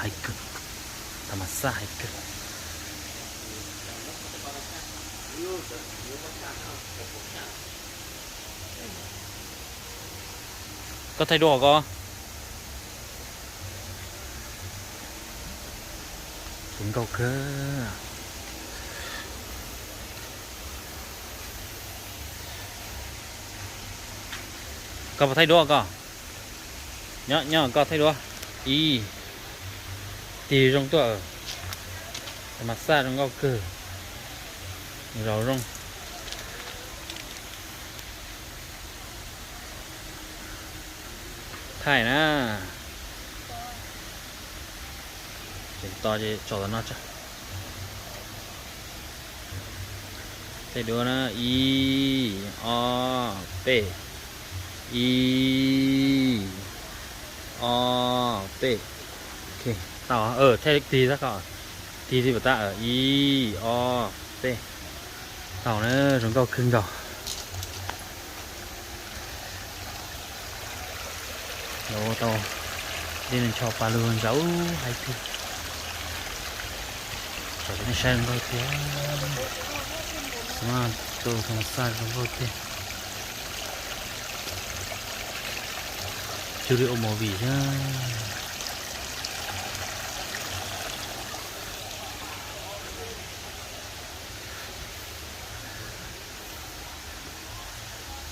Hais kawg, tham mas xaj hais kawg. Koj thaij duab koj. Zoo nkauj kawg. Koj puas thaij duab koj? Nyob nyob koj thaij duab. Ib, tig zoo tuaj. Mas xaj zoo nkauj kawg. Zaum zoo. Thaij na. Tseem to ces tso tom no tso. Thaij duab na, ib, ob, peb. Ib, ob, peb. Tau, thaij tig tab, tig tig pam tab, ib, ob, peb. Tau na, zoo nkauj kawg nkaus. Los tau dej ncho pa lug ntsaum hais tiag. Tsom nej saib zoo nkauj tiag. Tus xaj zoo nkauj tiag. Cuag li ua movie thiab.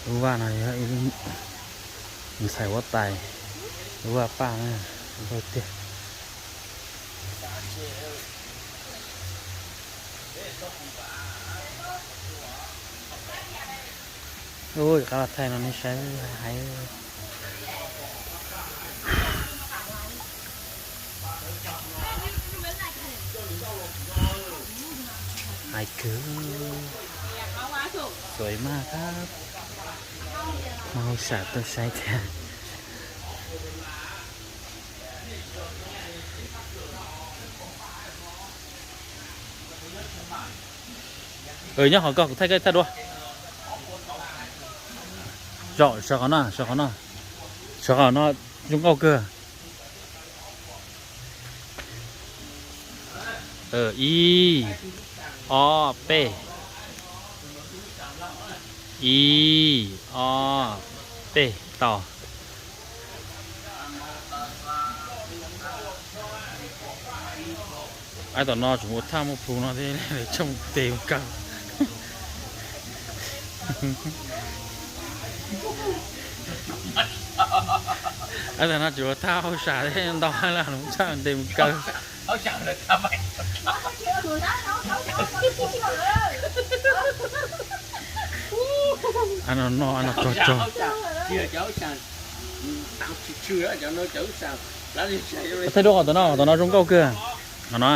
Lub vaj no yog ib lub ntxhais huab tais, lub vaj paj na, zoo nkauj tiag. Ua qab los thaij no nej saib hais. Hais kawg, xuav maj kab, muaj hauj sam tuaj saib thiab. Nyob qhov ko kuv thaij koj thaij dua. Zaum sawv qhov no, sawv qhov no, sawv qhov no zoo nkauj kawg. Ib, ob, peb. Ib, ob, peb, tau. Aib tom no tseem ua thaj muaj plhu no thiab, tseem tes mus kaw. Aib tom no tseem ua thaj hauj sam thiab, ntau lawm, tshaj tes mus kaw. Aib no no, aib no tog tog. Thaij duab qhov tom no, qhov tom no zoo nkauj kawg. Qhov no.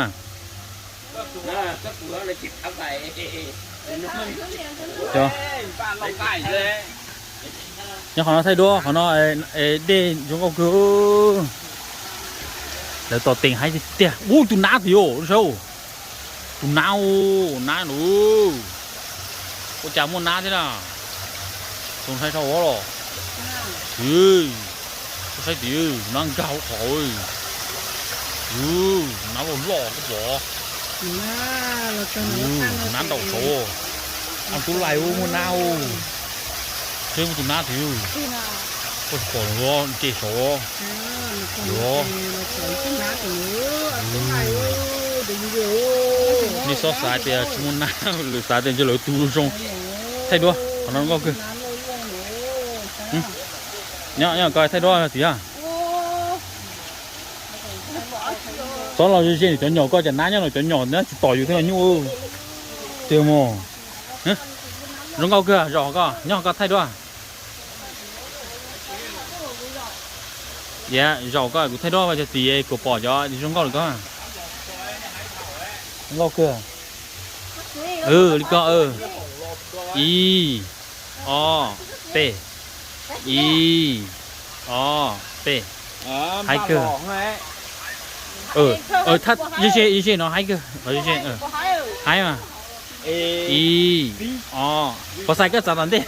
Nyob qhov no thaij duab, qhov no dej zoo nkauj kawg. Lawv tos tes haib tiag tiag. Ub, tus nab tiag, saib. Tus nab, nab no. Ua cas muaj nab thiab na? Tau saib saib ua los. Saib tiag, nab nkag hauv qhov. Nab loj loj koj pom. Nab ntaus saud. Tub lais ub, muaj nab ub. Seb muaj tus nab tiag. Koj pom nce saud. Nej txhob xav tias tsis muaj nab, lawv xav tias ntshe lawv tu zoo. Thaij duab, qhov no nkauj kawg. Nyob nyob ko thaij duab tiag. Txhob los ze ze cov nyom, koj cas nab nyob no, cov nyom nab tsis tom yus thiab los nyuj. Tiag mog. Zoo nkauj kawg, zaum koj, nyob ko thaij duab. Zaum koj kuv thaij duab cov tid kuv pom cov zoo nkauj li ko. Zoo nkauj kawg. Li ko. Ib, ob, peb. Ib, ob, peb. Haib kawg. Ze ze ze ze no haib kawg. Haib mas. Ib, ob, puas xais koj txav tom ntej?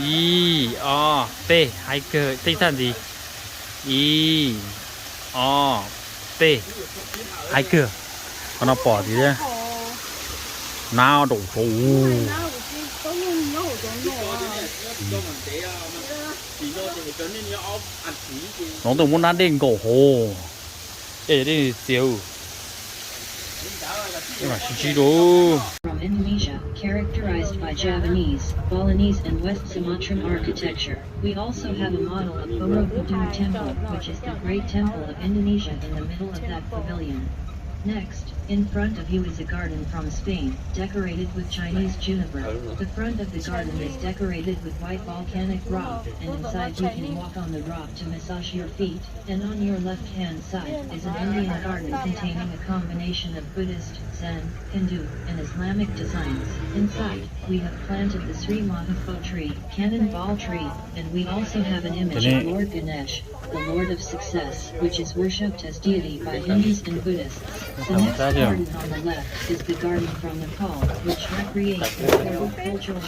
Ib, ob, peb, haib kawg, tej thaj ntxiv. Ib, ob, peb. Haib kawg. Qhov no pom tias nab daum saud. No tuaj muab nab dej nkaum hauv. Dej, dej txias. Sib ntsib dua. From Indonesia, characterized by Javanese, Balinese, and West Sumatran architecture. We also have a model of Borobudur Temple, which is the great temple of Indonesia, in the middle of that pavilion. Next, in front of you is a garden from Spain, decorated with Chinese juniper. The front of the garden is decorated with white volcanic rock, and inside you can walk on the rock to massage your feet. And on your left-hand side is an Indian garden containing a combination of Buddhist, Zen, Hindu, and Islamic designs. Inside, we have planted the Sri Mahapo tree, Cannonball tree, and we also have an image of Lord Ganesh, the lord of success, which is worshipped as deity by Hindus and Buddhists. The next garden on the left is the garden from Nepal, which recreates the Garo cultural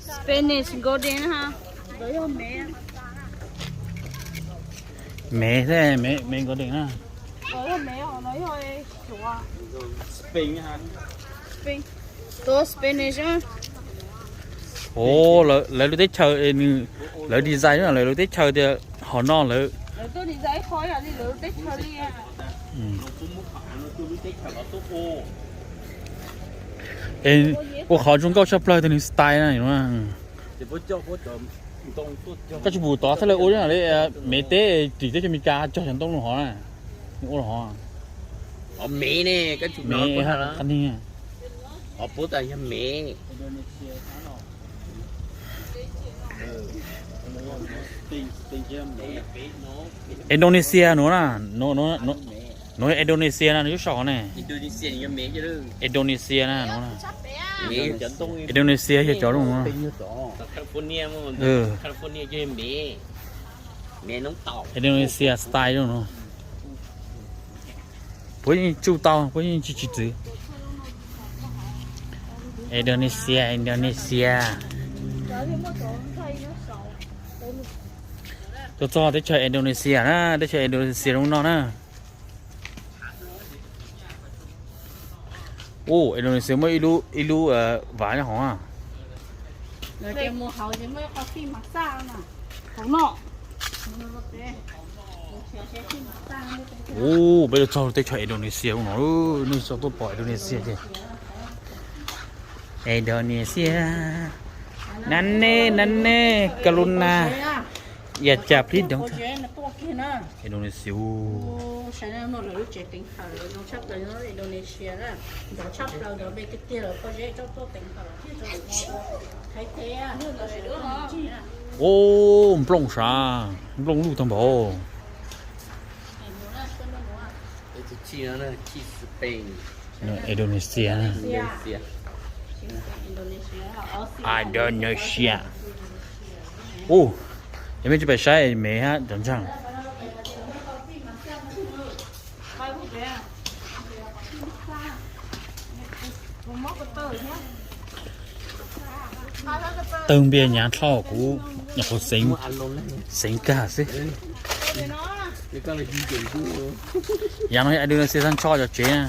Spanish Garden ha. Lawv yog me, me thiab, me, me Garden na. Lawv yog me, lawv yog Spain ha. Spain. Tus Spanish. Ov, lawv lub teb chaws, lawv design lawv lub teb chaws tias hom no lawv. Ua qhov zoo nkauj tshaj plaws tias nws style na. Koj tsis pum tod thiaj li ua li me teb tim teb chaws Amelikas cog cov ntoo lub hov na. Nws ua lub hov. Me ne, qhov niag. Indonesia nuav na, nuav Indonesia na, nws lub saum hov ne. Indonesia na, nuav na. Indonesia yog cov lub nuav. Indonesia style lub nuav. Puab yeej tsuj tau, puab yeej tsis tsis txwv. Indonesia, Indonesia. Tuaj txog teb chaws Indonesia na, teb chaws Indonesia zoo no na. Ub, Indonesia muaj ib lub, ib lub vav nyob hov. Ub, peb tuaj txog teb chaws Indonesia no, nej tau tuaj pom Indonesia ces. Indonesia, nane nane, karuna, ya ca please don't. Indonesia. Ub, nplooj sav, nplooj luj tag npaum. Indonesia. Indonesia. Ub, yog mej tsis pais saib me hab cov ntsaag. Tawg npias nyav dlhau kuv nyuam qhuav xeev, xeev kag xwb. Yav no Indonesia txhaj ntsho cov tsev na.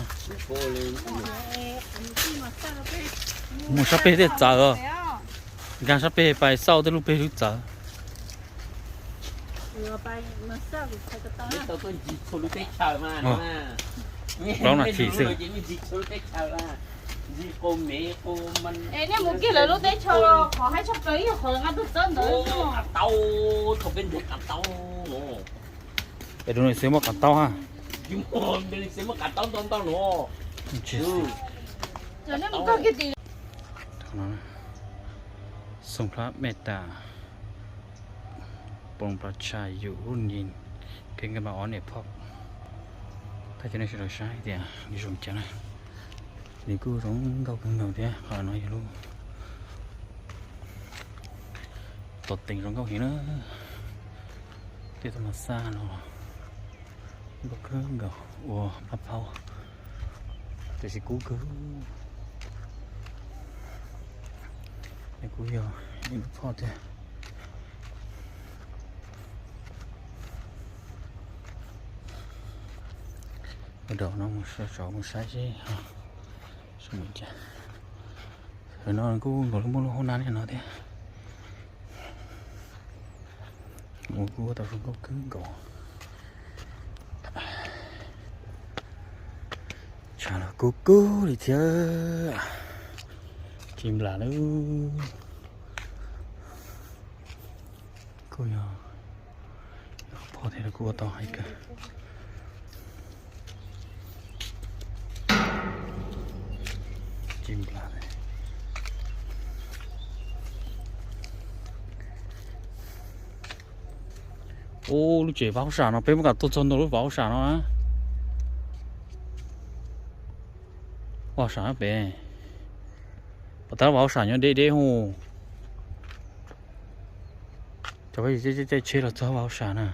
Mus sab peg tej txawv, nkaag sab peg pais xauj tej lub peg lub txawv. Plaub nas this xwb. Nej mus kiag lawv lub teb chaws los qhov haib tshaj plaws yog qhov lawv nqa tuaj txawb ntawd. Indonesia muaj qav taub ha. Xoom plab mej tas, poos plas tshas yum lub nis, pheej nkaus mas ob niam phauj. Thov cov nej sawv daws saib tias nws zoo cas na. Nws kuj zoo nkauj kawg nkaus thiab, qhov no yog lub tod teev zoo nkauj heev na. Tej toj mas xaj no los Nkauj kawg nkaus ua pab paub, tiam sis kub kawg. Es kuv yog ib lub phoj tiag. Ua dau no mus saib, mus saib seb zoo li cas. Hauv no kuj nkaus li muaj lub hoob nab li no thiab. Ua kuj ua tau zoo nkauj kawg nkaus. Tshav los kub kub li thiab. Tsis nplas lawm. Kuj yog, yog phoj thiab kuj ua tau haib kawg. Tsis nplas. Ub, lub tsev vaj hauj sam no peb muab kam tuaj txog ntua lub vaj hauj sam no na. Vaj hauj sam pem, pom tab vaj hauj sam nyob deb deb hu. Cov peb caij tsheb los txog vaj hauj sam na.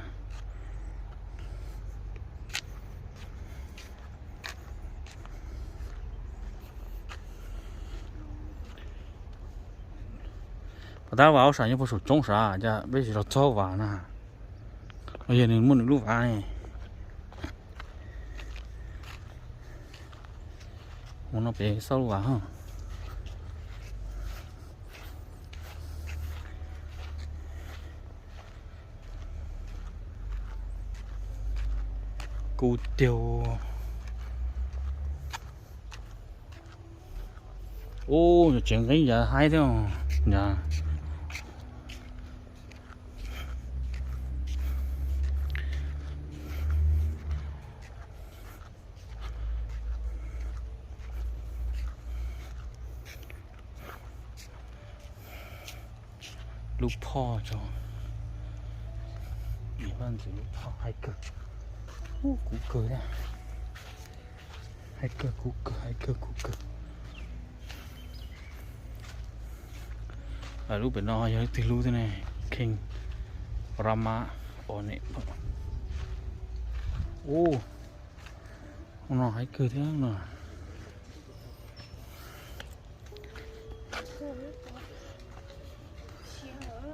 Pom tab vaj hauj sam nyob puag saum roob sav, cas peb tsis los txog vaj na. Los yog nws muaj nws lub vaj ne. Mus no pem xauj lub vaj ho. Kuv tiag. Ub, tsev nqeeb yav haib thiab os. Lub phoj tso, vaj ntxwv lub phoj haib kawg. Ub, kub kawg thiab. Haib kawg kub kawg, haib kawg kub kawg. Lub pem no yog leej twg lub thiab ne? King Rama One. Ub, no haib kawg thiab no.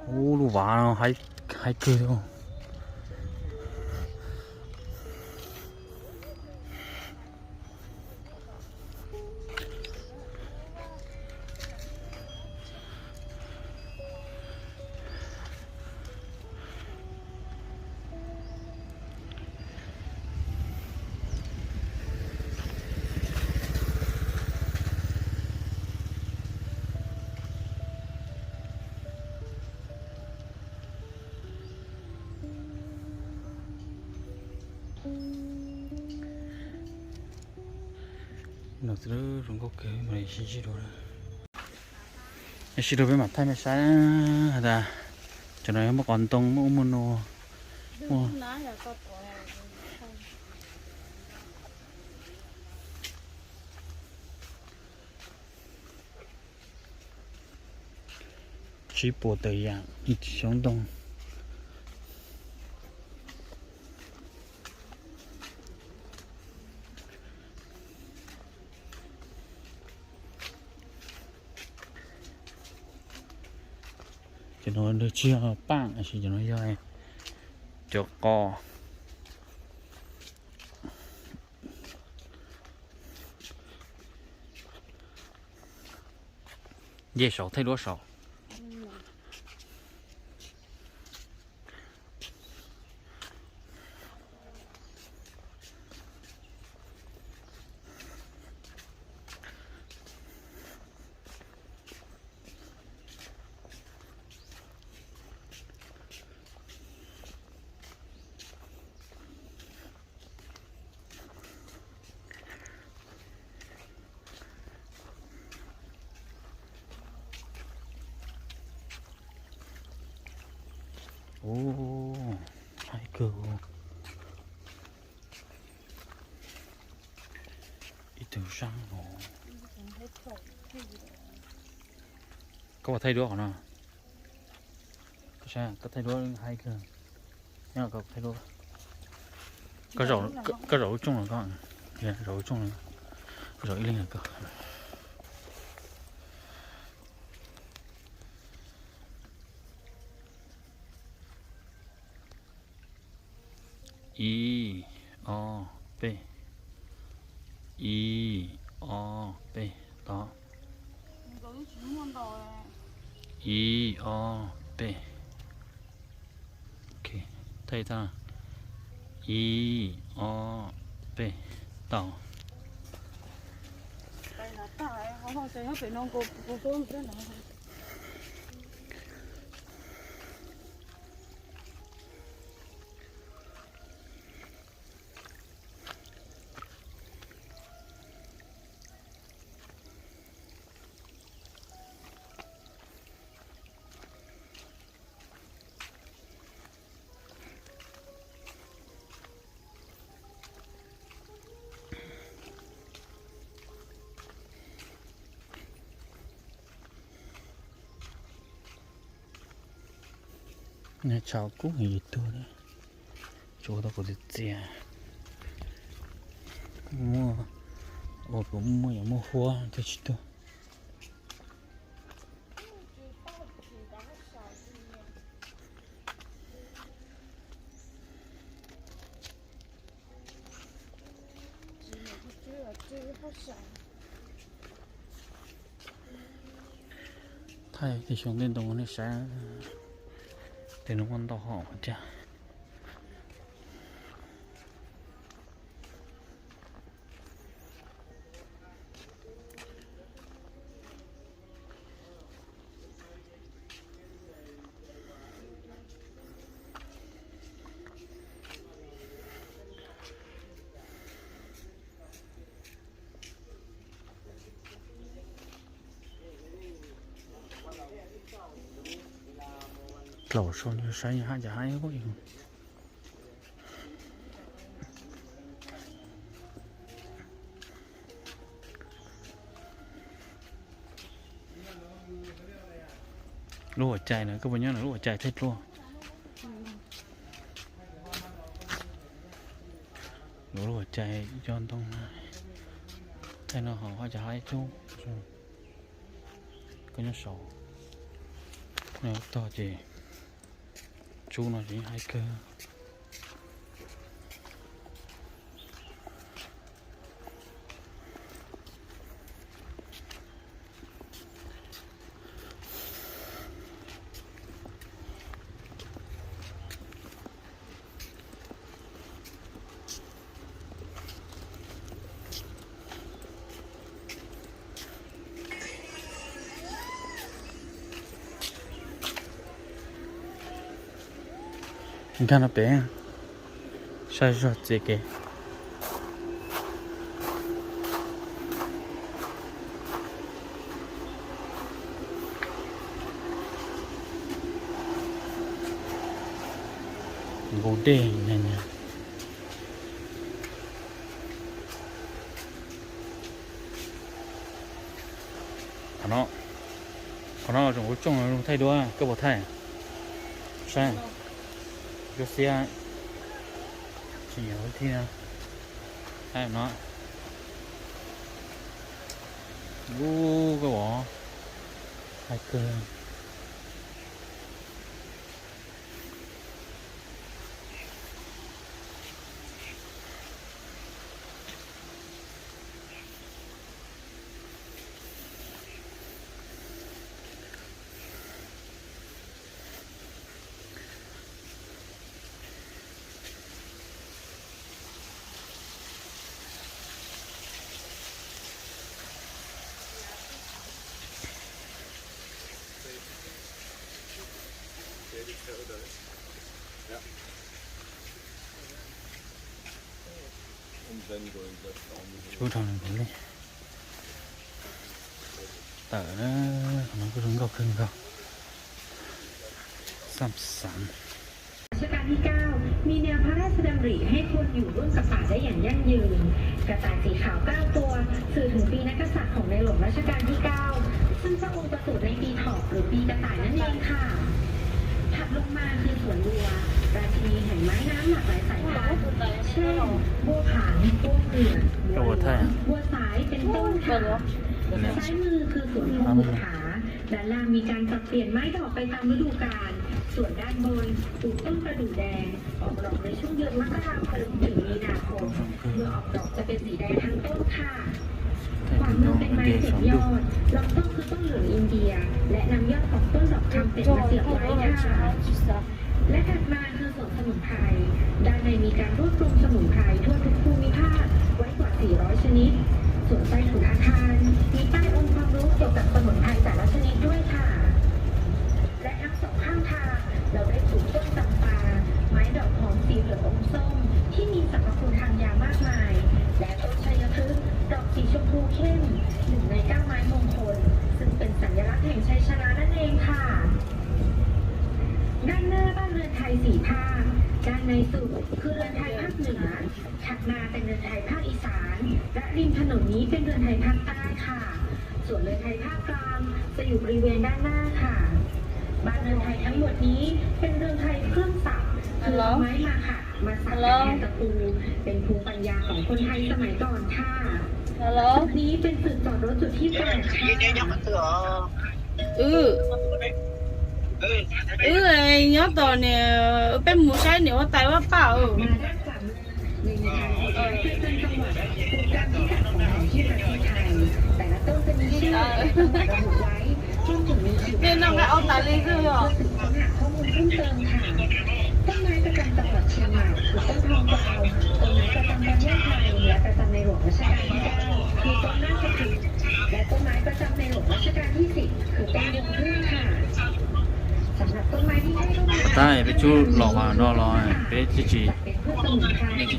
Ub, lub vaj no haib kawg thiab. No xwb, zoo nkauj kawg, mam li sib ntsib dua. Sib nrog peb mam thaij nej saib has tas cov no yog muaj qos ntoo, muaj ub muaj no, muaj tsib puas tawm yam xyoob ntoo. Cov no nws tsis yog paaj, tab sis cov no yog cov qos. Nce saud thaij duab saud. Ub, haib kawg. Ib tug sab os. Koj puas thaij duab qhov no? Koj saib, koj thaij duab haib kawg. Nyob koj thaij duab. Koj zaum lub tsooj los koj, zaum lub tsooj los, zaum ib leeg los koj. Ib, ob, peb. Ib, ob, peb, tau. Ib, ob, peb. Thaij tag. Ib, ob, peb, tau. Nws tshav kub heev, tsis tuag li. Tsuas tau kuv txias txias. Muaj, ua kuv muaj, yuav muaj huab thiaj tsis tuag. Thaij tej xyoo tej ntoo nej saib, tej no muaj ntau hom thiab. Tlaus sau saib hab cas haib. Lub huam cai na, koj puas nyob na lub huam cai thaij dluab? Lub huam cai cov ntoo na, thaij no ho hab cas haib coob. Koj nyob saud, nyob tog ces tsub no ces haib kawg. Nkag no pem, saib zog txiv kev. Nqus dej na. Qhov no, qhov no zoo ua tsooj thaij duab, koj puas thaij? Saib, koj xiab tsis yog thiab. Saib no, ub koj vov, haib kawg. Tsub dhau li ntawd li. Tawm na, qhov no kuj zoo nkauj kawg nkaus. Xam xav รัชกาลที่ เก้า มีแนวพระราชดำริให้คนอยู่ร่วมกับป่าได้อย่างยั่งยืน กระต่ายสีขาว เก้า ตัว สื่อถึงปีนักกษัตริย์ของในหลวงรัชกาลที่ เก้า ซึ่งพระองค์ประสูติในปีเถาะหรือปีกระต่ายนั่นเองค่ะ ถัดลงมาคือสวนบัว ราชินีแห่งไม้น้ำหลากหลายสายพันธุ์ เช่นบัวผัน บัวเกลื่อน บัวเหลือง บัวสาย เป็นต้นค่ะ ซ้ายมือคือสวนสมุนผา ด้านล่างมีการปรับเปลี่ยนไม้ดอกไปตามฤดูกาล ส่วนด้านบนปลูกต้นประดู่แดง ออกดอกในช่วงเดือนมกราคมถึงมีนาคม เมื่อออกดอกจะเป็นสีแดงทั้งต้นค่ะ ขวามือเป็นไม้เสียบยอด ลำต้นคือต้นเหลืองอินเดีย และนำยอดของต้นดอกคำเป็ดมาเสียบไว้ค่ะ และถัดมาคือสวนสมุนไพร ด้านในมีการรวบรวมสมุนไพรทั่วทุกภูมิภาคไว้กว่า สี่ร้อย ชนิด ส่วนใต้ถุนอาคารมีป้ายองค์ความรู้เกี่ยวกับสมุนไพรแต่ละชนิดด้วยค่ะ และทั้งสองข้างทางเราได้ปลูกต้นจำปา ไม้ดอกหอมสีเหลืองอมส้ม ที่มีสรรพคุณทางยามากมาย และต้นชัยพฤกษ์ดอกสีชมพูเข้ม หนึ่งในเก้าไม้มงคล ซึ่งเป็นสัญลักษณ์แห่งชัยชนะนั่นเองค่ะ ด้านหน้าบ้านเรือนไทยสี่ภาค ด้านในสุดคือเรือนไทยภาคเหนือ ถัดมาเป็นเรือนไทยภาคอีสาน และริมถนนนี้เป็นเรือนไทยภาคใต้ค่ะ ส่วนเรือนไทยภาคกลางจะอยู่บริเวณด้านหน้าค่ะ บ้านเรือนไทยทั้งหมดนี้เป็นเรือนไทยเครื่องสัก คือเอาไม้มาขัด มาสักเป็นแทนตะปู เป็นภูมิปัญญาของคนไทยสมัยก่อนค่ะ จุดนี้เป็นจุดจอดรถจุดที่แปดค่ะ Wb, wb nyob tos niam, peb mus saib niam huab tais Vaj Paj. ในงานออกแบบเพื่อการจังหวัด โครงการที่จัดของแผนที่ประเทศไทย แต่ละต้นจะมีชื่อและจังหวัดระบุไว้ รวมถึงมีขีด Tej no nqaij ua tas li xwb os. ค้นหาข้อมูลเพิ่มเติมค่ะ ต้นไม้ประจำจังหวัดเชียงใหม่คือต้นทองกวาว ต้นไม้ประจำประเทศไทยและประจำในหลวงรัชกาลที่เก้าคือต้นราชพฤกษ์ และต้นไม้ประจำในหลวงรัชกาลที่สิบคือต้นพวงผึ้งค่ะ สำหรับต้นไม้ที่ให้ร่มเงา Tab peb tsuas los no los peb tsis, tsis,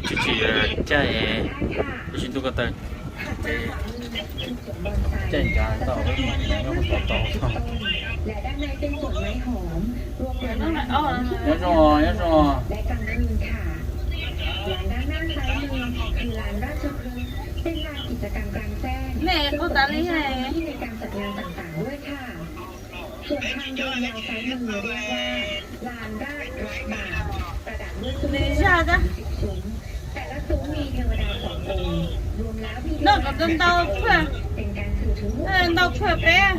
tsis caij, peb tsis ntuj ko taw, ces caij ncav tau peb mus nyob mus tau tau tau. และด้านในเป็นสวนไม้หอม รวมถึงไม้หอมที่ Nyob zoo, nyob zoo. และกลางคืนค่ะ และด้านหน้าซ้ายมือคือลานราชพฤกษ์ เป็นลานกิจกรรมกลางแจ้ง Mej qub tas li. ที่ในการจัดงานต่างๆด้วยค่ะ ส่วนทางเดินยาวซ้ายมือเรียกว่าลานราชรับบาท ประดับด้วยต้นไม้ Nws zaj tab. สามสิบ แต่ละซุ้มมีเทวดาสององค์ รวมแล้วมีเทวดา Noj kom ntau ntau phwj, เป็นการสื่อถึงบุคคล ntau phwj peb.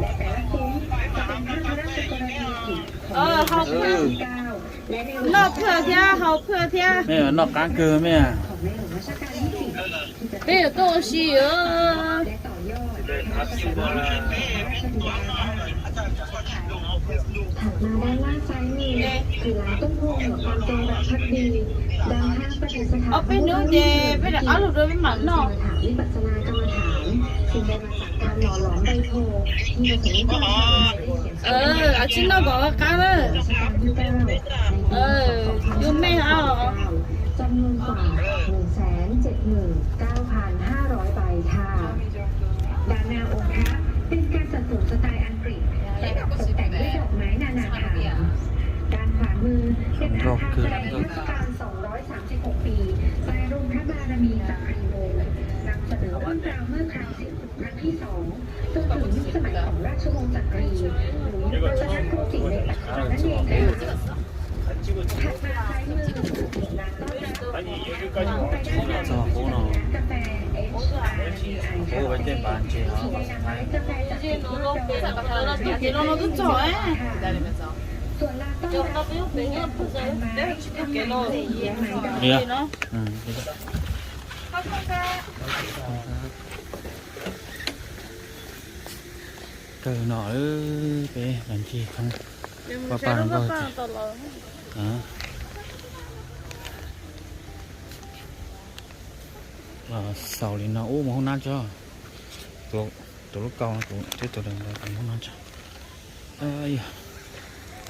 และแต่ละซุ้มจะเป็นภาพพระราชกรณียกิจของในหลวงรัชกาลที่เก้า และในหลวงรัชกาลที่สิบ Noj phwj thiab haus phwj thiab. Mej noj qab kawg mej. ของในหลวงรัชกาลที่สิบ Peb yuav tuaj ua si os. และต่อยอดพระราชดำริของพระราชบิดาค่ะ ถัดมาด้านล่างซ้ายมือคือลานต้นโพธิ์เหนือความจงรักภักดี ด้านข้างประดิษฐานพระพุทธรูป Ob peb hnub ces peb rov qab los rau peb mam noj. สมถะวิปัสสนากรรมฐาน ซึ่งได้มาจากการหล่อหลอมใบโพธิ์ที่ผสมด้วยความชำนาญในเขียน Ua tsis noj kom qab na. รัชกาลที่เก้า ในปี พ.ศ. สองพันห้าร้อยเก้า จำนวนกว่า หนึ่งแสนเจ็ดหมื่นเก้าพันห้าร้อย ใบค่ะ ด้านหน้าองค์พระเป็นการจัดสวนสไตล์อังกฤษ ประดับตกแต่งด้วยดอกไม้นานาพันธุ์ ด้านขวามือเป็นอาคารแสดงเทศกาล สองร้อยสามสิบหก ปี ใต้ร่มพระบารมีจักรีวงศ์ นำเสนอเรื่องราวเมื่อครั้งเสด็จ ครั้งที่สอง จนถึงยุคสมัยของราชวงศ์จักรี หรือยุครัตนโกสินทร์ในปัจจุบันนั่นเองค่ะ ถัดมาซ้ายมือคือลานต้อนรับ มองไปด้านหน้าจะเป็นร้านกาแฟ เอช อาร์ คาเฟ่ ที่ได้นำเมล็ดกาแฟจากสิบยอดดอยมาปลูกเป็นไม้ค่ะ ส่วนลานต้อนรับมีการปลูกพันไม้ ทำนาปลูกเลี้ยงไม้ดอก Kawg no peb los ncig thoob Vaj Paj nkauj. Los xaus li no, ub, mus hoob nab tso. Tus lub kaus no kuv thiab tus ntawd mus hoob nab tso.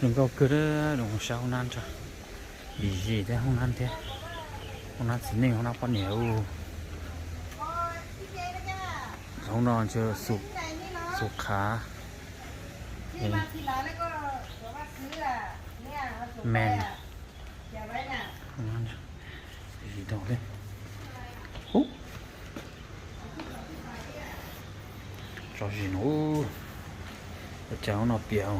Yog zoo nkauj kawg, mus saib hoob nab tso. Yim yim thiab hoob nab thiab. Hoob nab txiv neej, hoob nab poj niam. Hoob no ntshe xu khav me. Tso zis no, ua cas hoob no piam.